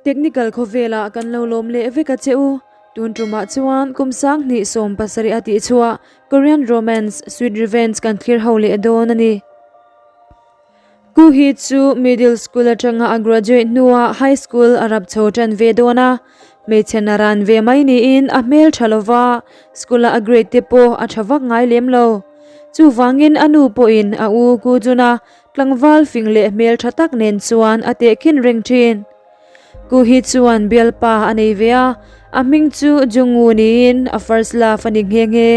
Technical khawvelah kan lo lawm leh vek a che u. Tun tumah chuan kum 2017 a tih chhuah Korean Romance, Sweet Revenge kan thlir ho leh dawn a ni. Ku hi chu middle school atanga a graduate hnuah high school a rap chho tan ve dawn a, hmeichhe na ran ve mai niin a hmel tha lova, school a a grade te pawh a tha vak ngai lem lo. Chuvangin a nu pawhin a u Ku Jun-a tlangval fing leh hmel tha tak nen chuan a tehkhin reng thin. Ku hi chuan bialpa a nei ve a, a hming chu Jungwoo niin a first love a ni nghe nghe.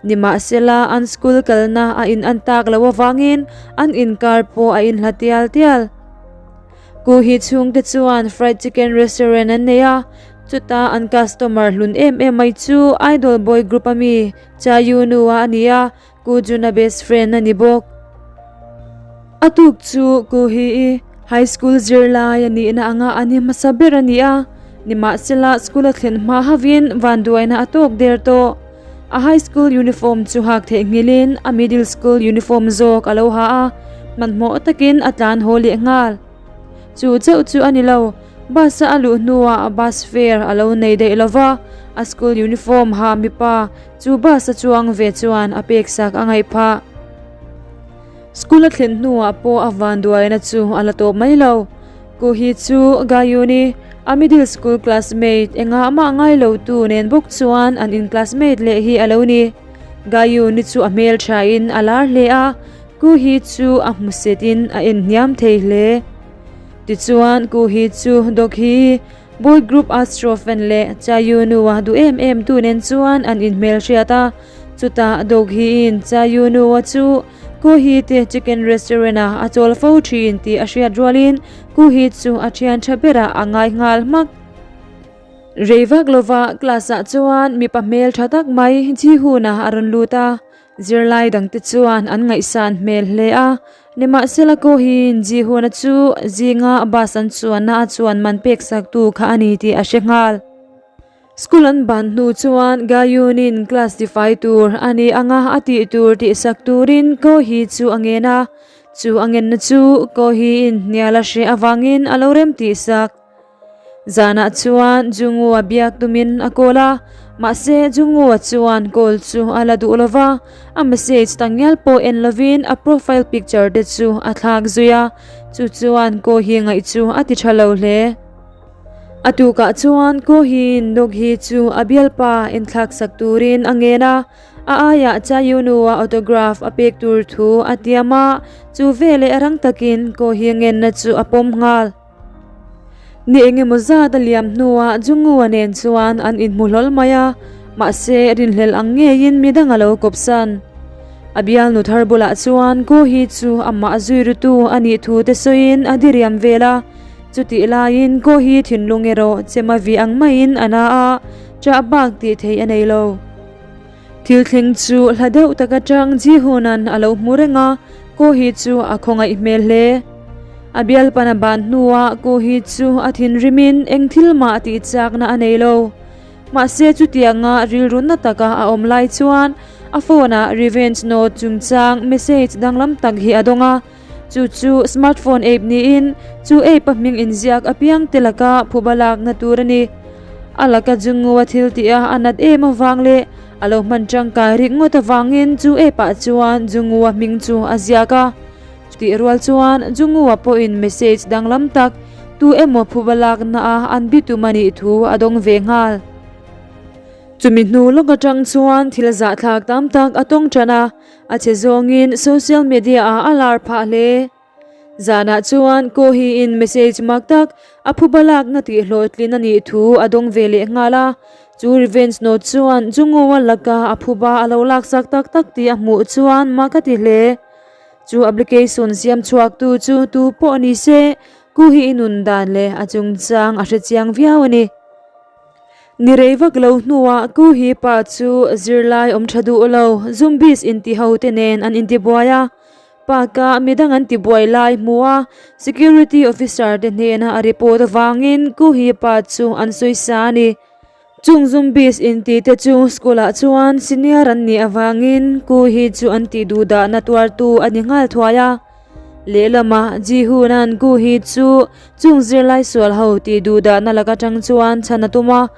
Nimahsela an school kalna a in an tak loh avangin an inkar pawh a inhla tial tial. Ku hi chhungte chuan fried chicken restaurant an nei a, chuta an customer hlun em em mai chu idol boy group ami Cha Eunwoo-a a ni a, Ku Juna best friend a ni bawk. A tuk chu Ku hi i high school zirlai a nihna anga a ni hmasa ber a ni a, nimahsela school a thlen hma hovin vanduaina a tawk der tawh. A high school uniform chu hak theihnghilhin a middle school uniform zawk a lo ha a, hmanhmawh takin a tlan haw leh nghal. Chu chauh chu a ni lo, bus a a luh hnuah bus fare a lo nei daih lova, a school uniform ha mipa Chu bus a chuang ve chuan a pek sak a ngaih phah. School a thlen hnuah pawh a vanduaina chu a la tawp mai lo. Ku hi chu Gayuni, a middle school classmate engah mah ngai lo tu nen bawk chuan an in classmate leh hi a lo ni. Gayuni chu a hmelthain a lar hle a, Ku hi chu a hmusit in a enhniam thei hle. Tichuan Ku hi chu Dog hi Boy group Astro fan leh Cha Eunwoo-a duh em em tu nen chuan an inhmelhriat a, chutah Dog Hee-in Cha Eunwoo-a chu Ko Hee te chicken restaurant-ah a chawl fo thin tih a hriat rualin Ko Hee chu a thian tha berah a ngai nghal hmak. Rei vak lova class-ah chuan mipa hmel tha tak mai Ji Hoon-a a rawn lut a, Zirlai dangte chuan an ngaihsan hmel hle a, nimahsela Kohin Jihuna chu zinga bus an chuanna a chuan man pek saktu kha a ni tih a hre nghal. School an ban hnu chuan Gayunin class tifai tur a ni anga a tih tur tihsak turin Kohi chu a ngen a, chu a ngenna chu Kohiin hnial a hreh avangin a lo rem tihsak. Zanah chuan Jungwoo-a biak tumin a call a, mahse Jungwoo-a chuan call chu a la duh lova, a message tangial pawh en lovin a profile picture te chu a thlak zui a, chu chuan Ko Hee ngaih chu a ti tha lo hle. A tukah chuan Ko Hee-in Dog Hee chu a bialpa enthlak sak turin a ngen a, a aiah Cha Eunwoo-a autograph a pek tur thu a tiam a, chu veleh rang takin Ko Hee ngenna chu a pawm nghal. Ni engemaw zat a liam hnuah Jungwoo-a nen chuan an inhmu hlawl mai a, mahse rinhlelh ang ngeiin midang a lo kawpsan. A bialnu thar bulah chuan Ko Hee chu amah zui rutu a nih thu te sawiin a diriam vel a, chutih laiin Ko Hee thinlung erawh chema vi ang maiin a na a, chah bak tih theih a nei lo. Thil thleng chu hla deuh tak atang Ji-hoon-a'n a lo hmu reng a, Ko Hee chu a khawngaih hmel hle. A bialpan a ban hnuah Ko Hee chu a thinrimin eng thil mah tih chakna a nei lo. Mahse chutianga rilru na taka a awm lai chuan a phone-ah revenge note chungchang message danglam tak hi a dawng a, chu chu smartphone app niin chu app-a hming inziak apiang te laka phuba lakna tur a ni. A laka Jungwoo-a thil tih a a nat em avang leh a lo hman tangkai rik ngawt avangin chu app-ah chuan Jungwoo-a hming chu a ziak a. Chutih rual chuan Jungwoo-a pawhin message danglam tak tu emaw phuba lakna a an bitum a nih thu a dawng ve nghal. Chumi hnu lawk atang chuan thil zahthlak tam tak a tawng tan a, a che zawngin social media-ah a lar phah hle. Zanah chuan Kohi-in message mak tak a phuba lakna tih hlawhtlin a nih thu a dawng ve leh nghal a. Chu revenge note chuan Jungwoo-a laka a phuba a lo laksak tak tak tih a hmuh chuan mak a ti hle. Chu application siam chhuaktu chu tu pawh ni se, Kohi-i nun dan leh a chungchang a hrechiang viau a ni. Ni rei vak lo hnuah Kohi pa chu zirlai awm tha duh lo, zombies intiho te nen an intibuai a. Bakah midang an tibuai lai hmu a, security officer te hnena a report avangin Ku Hee pa chu an sawi sa a ni. Chung zombies inti te chu school ah chuan senior an nih avangin Ku Hee chu an tih duhdahna tuartu a ni nghal thuai a. Lehlamah Ji-hoon-a'n Gu-hee chu chung zirlai sual ho tih duhdahna lak atang chuan chhan a tum a.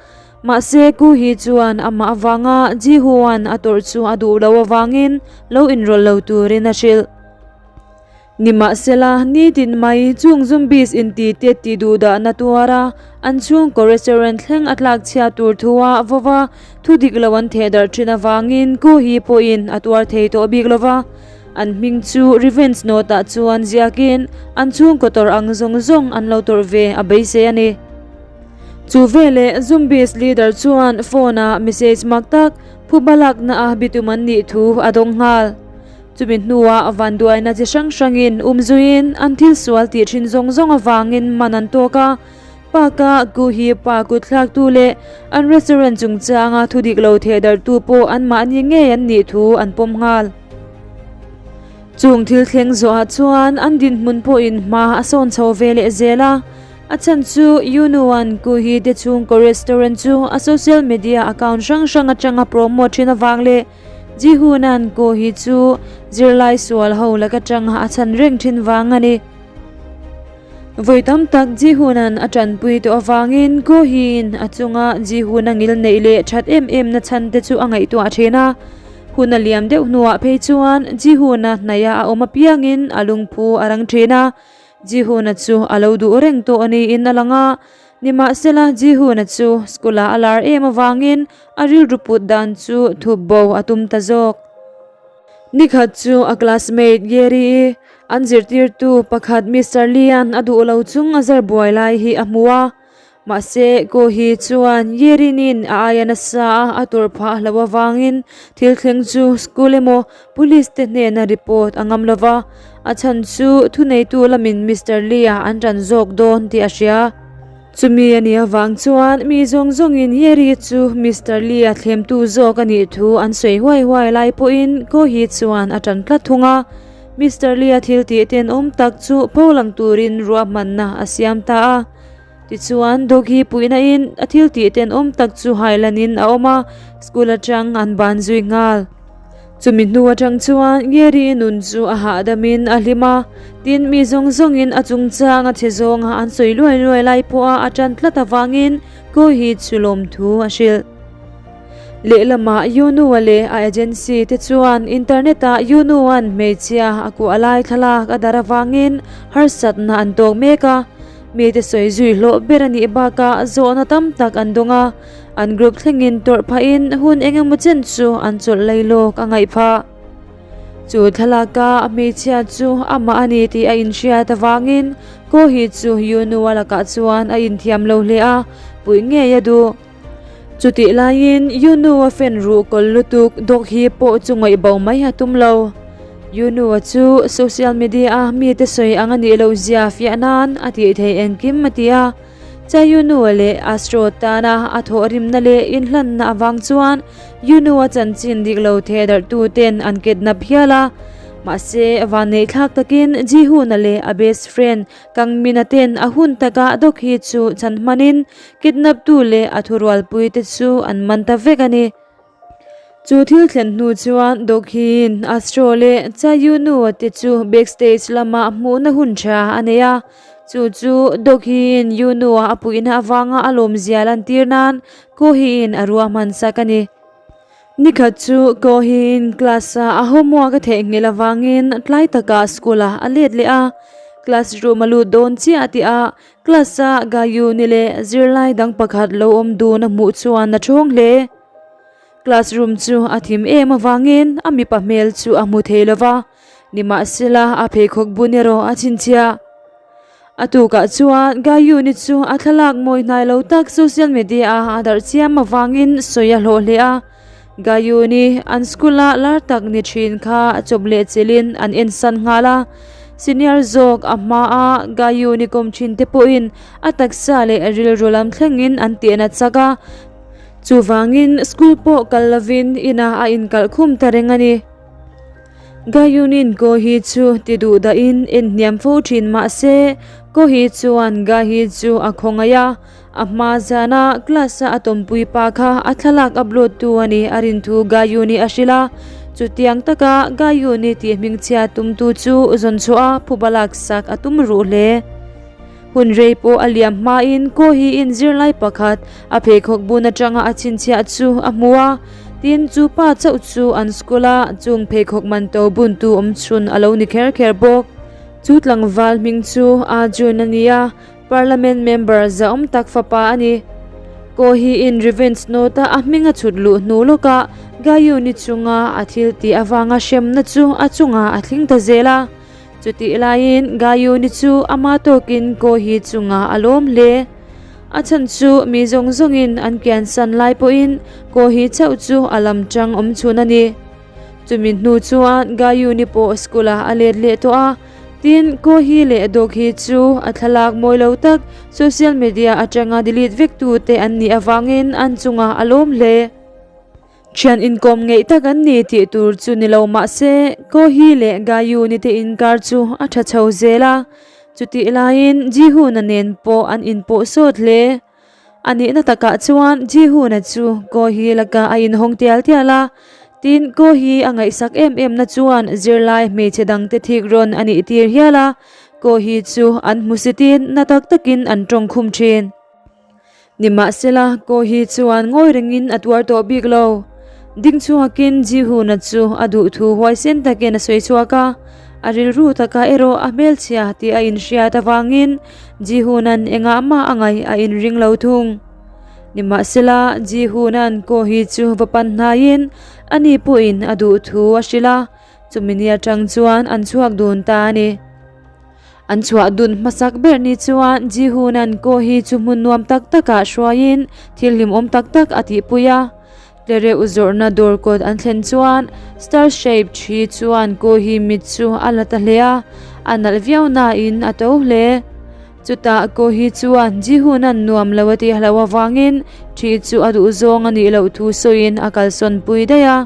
Mahse Gu-hee chuan amah avanga Ji-hoon a tawrh chu a duh loh avangin lo inrawlh lo turin a hrilh. Nimahsela, nitin mai chung zombies inti te tih duhdahna tuara an chhungkaw restaurant thleng a tlak chhia tur thua vova thu dik lo an theh darh thin avangin Gu-hee pawhin a tuar thei tawh bik lova. An hming chu Revenge Note ah chuan ziakin an chhungkaw tawrh ang zawng zawng an lo tawrh ve a beisei a ni. Chu veleh Zombies leader chuan phone ah message mak tak phuba lakna a bitum an nih thu a dawng nghal. Chumi hnuah vanduaina chi hrang hrangin umzuiin an thil sual tih thin zawng zawng avangin man an tawk a. Park-a Guhi pa kutthlaktu leh an restaurant chungchanga thu dik lo thehdarhtu pawh anmahni ngei an nih thu an pawm nghal. Chung thil thleng zawhah chuan an dinhmun pawhin hma a sawn chho ve leh zel a, a chhan chu Yunuan Guhi te chhungkaw restaurant chu a social media account hrang hrang atanga promote thin avang leh Jihunan Guhi chu zirlai sual ho lak atanga a chhan reng thin vang a ni. Vawi tam tak Jihunan a tanpui tawh avangin Kohiin a chunga Jihun a ngil neih leh that em em na chhan te chu a ngaihtuah thin a. Hun a liam deuh hnuah phei chuan Jihuna hnaia a awm apiangin a lungphu a rang thin a. Jihuna chu a lo duh reng tawh a niin a lang a. Nimahsela Jihuna chu school-ah a lar em avangin a rilru put dan chu thup bo a tum ta zawk. Nikhat chu a classmate Gary-i an zirtirtu pakhat Mister Lee-a'n a duh lo chung a zar buai lai hi a hmu a. Mahse, Kohi chuan Yerin-in a aia nasa a a tawrh phah hlauh avangin thil thleng chu school emaw police te hnena report a ngam lo va, a chhan chu thuneitu lamin Mister Lee-a an ṭan zawk dawn tih a hria. Chumi a nih avang chuan mi zawng zawngin Yeri chu Mister Lee-a thlemtu zawk a nih thu an sawi huai huai lai pawhin Kohi chuan a ṭan tlat thung a. Mister Lee-a thil tih tenawm tak chu pholang turin ruahmanna a siam ta a. Tichuan, Doggy puihnain a thil tih tenawm tak chu hailanin a awm a, school aṭang an ban zui nghal. Chumi hnu atang chuan Gary nun chu a hahdamin a hlim a, tin mi zawng zawngin a chungchang a chhe zawnga an sawi luai luai lai pawha a tan tlat avangin Kohi chu lawmthu a hrilh. Lehlamah Yunu-a leh a agency te chuan internet-ah Yunu-a'n hmeichhia a kuah lai thlalak a darh avangin harsatna an tawk mek a, mite sawi zui hlawh ber a nih bakah zawhna tam tak an dawng a. An group thlengin tawrh phahin hun eng emaw chen chu an chawlh lei lawk a ngaih phah. Chu thlalaka a hmeichhia chu amah a ni tih a inhriat avangin Kohi chu Yunu-a lakah chuan a inthiam lo hle a, puih ngei a duh. Chutih laiin Yunu-a fan ruh kawl lutuk dawk hi pawh chu ngaih bo mai a tum lo. Yunu-a chu social media-a mite sawi ang a nih loh zia fiah nan a tih theih engkim a ti a. Chayunua leh Astro tana a thawhrimna leh inhlanna avang chuan Yunua chanchin dik lo theh darhtu ten an kidnap hial a. Mahse, vanneihthlak takin Ji-hoon-a leh a best friend Kang Min-a ten a hun takah Dok-hee chu chhan hmanin kidnap-tu leh a thurualpui te chu an man ta vek a ni. Chu thil thlen hnu chuan Dok-hee-in Astro leh Cha Eun-woo te chu backstage lamah hmuhna hun tha a nei a. Chu chu Dok-hee-in Eun-woo a puihna avanga a lawmzia lantir nan Ko-hee-in a ruahman sak a ni. Nikhat chu Ko-hee-in class-a a homework a theihnghilh avangin tlai takah school-ah a let leh a. Classroom a lut dawn chiah tih a class-a Ga-yoon-i leh zirlai dang pakhat lo awm dun a hmuh chuan a thawng hle. Classroom chu a thim em avangin a mipa hmel chu a hmu thei lo va, nimahsela a pheikhawk bun erawh a chhinchhiah. A tukah chuan Gayuni chu a thlalak mawi hnai lo tak social media-a a darh chiam avangin sawi a hlawh hle a. Gayuni an school-a lar tak ni thin kha chawp leh chelhin an ensan nghal a. Senior zawk a hmaa Gayuni kawm thin te pawhin a taksa leh rilru lam thlengin an tihna chak a. Chuvangin school pawh kal lovin inah a inkalh khum ta reng a ni. Gayunin Kohi chu ti duh dahin en hniam fo thin mah se, Kohi chuan Gahi chu a khawngaih a, a hma zana class-a a tawmpui pa kha a thlalak upload tu a ni a rin thu Gayuni a hrilh a. Chutiang taka Gayuni tih hmingchhia tumtu chu zawn chhuah a phuba laksak a tum ruh hle. Hun rei pawh a liam hmain Kohi-in zirlai pakhat a pheikhawk bun atanga a chhinchhiah chu a hmu a, tin chu pa chauh chu an school-a chung pheikhawk man to buntu awm chhun a lo ni kher kher bawk. Chu tlangval hming chu Arjun a ni a, Parliament member zahawm tak fapa a ni. Kohi-in revenge note-a a hming a chhut luh hnu lawkah Gayuni chunga a thil tih avanga hremna chu a chungah a thleng ta zel a. Chutih laiin Gayuni chu ama tawkin Kohi chungah a lawm hle. A chhan chu mi zawng zawngin an kiansan lai pawhin Kohi chauh chu a lam tang awm chhun a ni. Chumi hnu chuan Gayuni pawh school ah a let leh tawh a, tin Kohi leh Doghi chu a thlalak mawi lo tak social media atanga delete vek tu te an nih avangin an chungah a lawm hle. Thian inkawm ngeih tak an ni tih tur chu ni lo mah se Kohi leh Gayuni te inkar chu a tha chho zel a, chutih laiin Jihuna nen pawh an inpawh sawt hle. A nihna takah chuan Jihuna chu Kohi lakah a inhawng tial tial a, tin Kohi a ngaihsak em em na chuan zirlai hmeichhe dangte thik rawn a nih tir hial a, Kohi chu an hmusitin na tak takin an tawng khum thin. Nimahsela, Kohi chuan ngawi rengin a tuar tawh bik lo. Ding chhuakin Jihuna chu a duhthu huaisen takin a sawi chhuak a, a rilru takah erawh a hmelchhia tih a inhriat avangin Jihunan engah mah a ngaih a inring lo thung. Nimahsela, Jihunan Kohi chu va pan hnaiin ani pawhin a duh thu a hrilh a, chumi ni atang chuan an chhuak dun ta a ni. An chhuah dun hmasak ber ni chuan Jihunan Kohi chu hmun nuam tak takah hruaiin thil hlimawm tak tak a tihpui a. Tlereuh zawrhna dawr kawt an thlen chuan star shape thi chuan Kohi mit chu a la ta hle a, a nalh viau nain a to hle. Chutah Kohi chuan Jihoon-a'n nuam lo a tih hlauh avangin thi chu a duh zawng a nih loh thu sawiin a kalsawn pui daih a.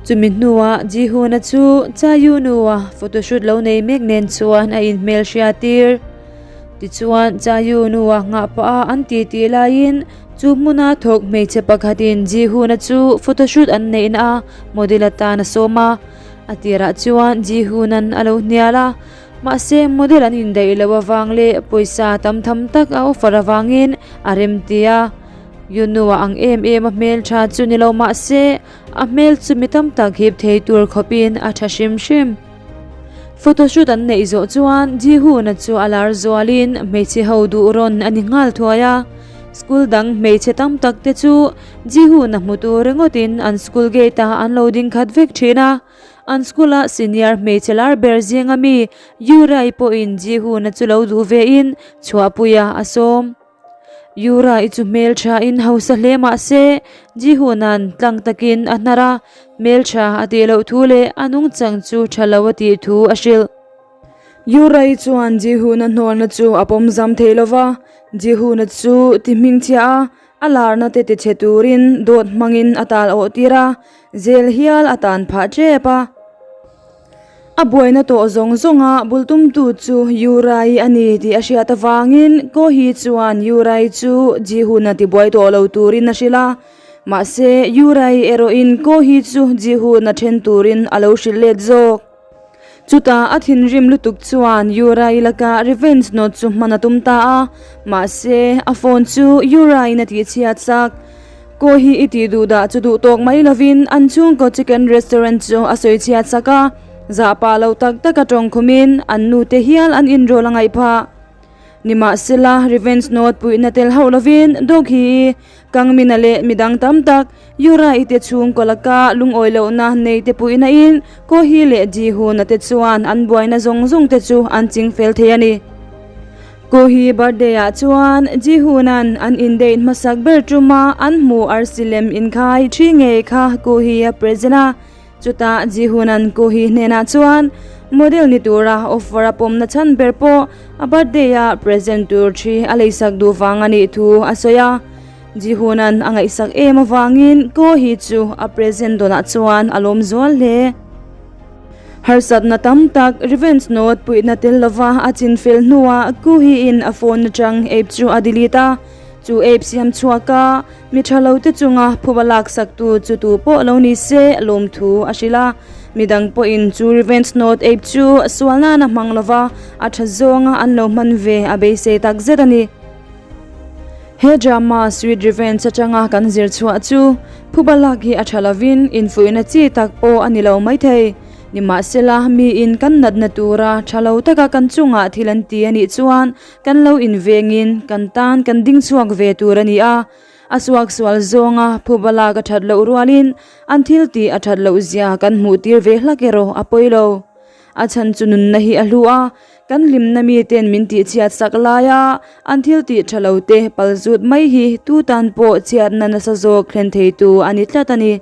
Chumi hnuah Jihoon-a chu Cha Eun-woo-a photoshoot lo nei mek nen chuan a inhmelhriat tir. Tichuan Cha Eun-woo-a nghah pah a an titi laiin Chu hmuna thawk hmeichhe pakhatin Ji-hoon-a chu photoshoot an neihna a model atan a sawm a. A tirah chuan Ji-hoon-a'n a lo hnial a, mahse model an indaih loh avang leh pawisa tam tham tak a offer avangin a remti a. Yunua ang em em a hmeltha chu ni lo mahse a hmel chu mi tam tak hip thei tur khawpin a tha hrim hrim. Photoshoot an neih zawh chuan Ji-hoon-a chu a lar zualin hmeichhe ho duh rawn a ni nghal thuai a. School dang hmeichhe tam tak te chu Ji-hoon-a hmu tur ringawtin an school gate ah an lo ding khat vek thin a. An school a senior hmeichhe lar ber zinga mi Yu-rai pawhin Ji-hoon-a chu lo duh vein chhuahpuia a sawm. Yura i chu hmeltha in hausa hle mah se, Jihuna'n tlang takin a hnar a, hmeltha a tih loh thu leh a nungchang chu tha lo a tih thu a hrilh. Yura i chuan Jihuna hnawlna chu a pawm zam thei lo va, Jihuna chu ti hmingchhia a, a larna te tichhe turin dawt hmangin a tal awh tir a, zel hial a tan phah tep a. A buaina tawh zawng zawnga bul tumtu chu Yurai a ni tih a hriat avangin Kohi chuan Yurai chu Jihun-a tibuai tawh lo turin a hrilh a. Mahse, Yurai erawhin Kohi chu Jihun-a then turin a lo hrilh let zawk. Chutah a thinrim lutuk chuan Yurai laka revenge note chu hman a tum ta a, mahse, a phone chu Yuraiin a tihchhiat sak. Kaw hi i tih duh dah chu duh tawk mai lovin an chhungkaw chicken restaurant chu a sawi chhiat sak a, zah pah lo tak tak a tawng khumin an nu te hial an inrawl a ngaih phah. Nimahsela, revenge note puihna tel hauh lovin dog hi Kangmina leh midang tam tak Yura i te chhungkaw laka lungawi lohna nei te puihna in Kaw hi leh Ji Hoon-a te chuan an buaina zawng zawng te chu an ching fel thei a ni. Kohi birthday ah chuan Jihoon-a'n an in date hmasak ber tuma an hmuh arsi lem inkhai thi ngei kha Kohi a present a, chutah Jihoon-a'n Kohi hnenah chuan model ni tura offer a pawmna chhan ber pawh a birthday ah present tur thi a leisak duh vang a nih thu a sawi a, Jihoon-a'n a ngaihsak em avangin Kohi chu a present dawnah chuan a lawm zual hle. Harsatna tam tak revenge note puihna tel lova a chin fel hnuah Kuhi-in a phone atang app chu a delete a. Chu ape siam chhuak a, mi tha lo te chunga phuba laksaktu chu tu pawh lo ni se lawmthu a hrilh a. Midang pawhin chu Revenge Note ape chu sual nana hmang lova a tha zawnga an lo hman ve a beisei takzet a ni. He drama Sweet Revenge atanga kan zir chhuah chu phuba lak hi a tha lovin infuihna chi tak pawh a ni lo maithei. Nimahsela, miin kan natna tura tha lo taka kan chungah thil an ti a nih chuan kan lo invengin kan tan kan ding chhuak ve tur a ni a. A suaksual zawnga phuba lak a that loh rualin an thil tih a that loh zia kan hmuh tir ve hlak erawh a pawi lo. A chhan chu nunna hi a hlu a, kan hlimna miten min tihchhiat sak laia an thil tih tha lo te palzut mai hi tu tan pawh chhiatna nasa zawk thlen theitu a ni tlat a ni.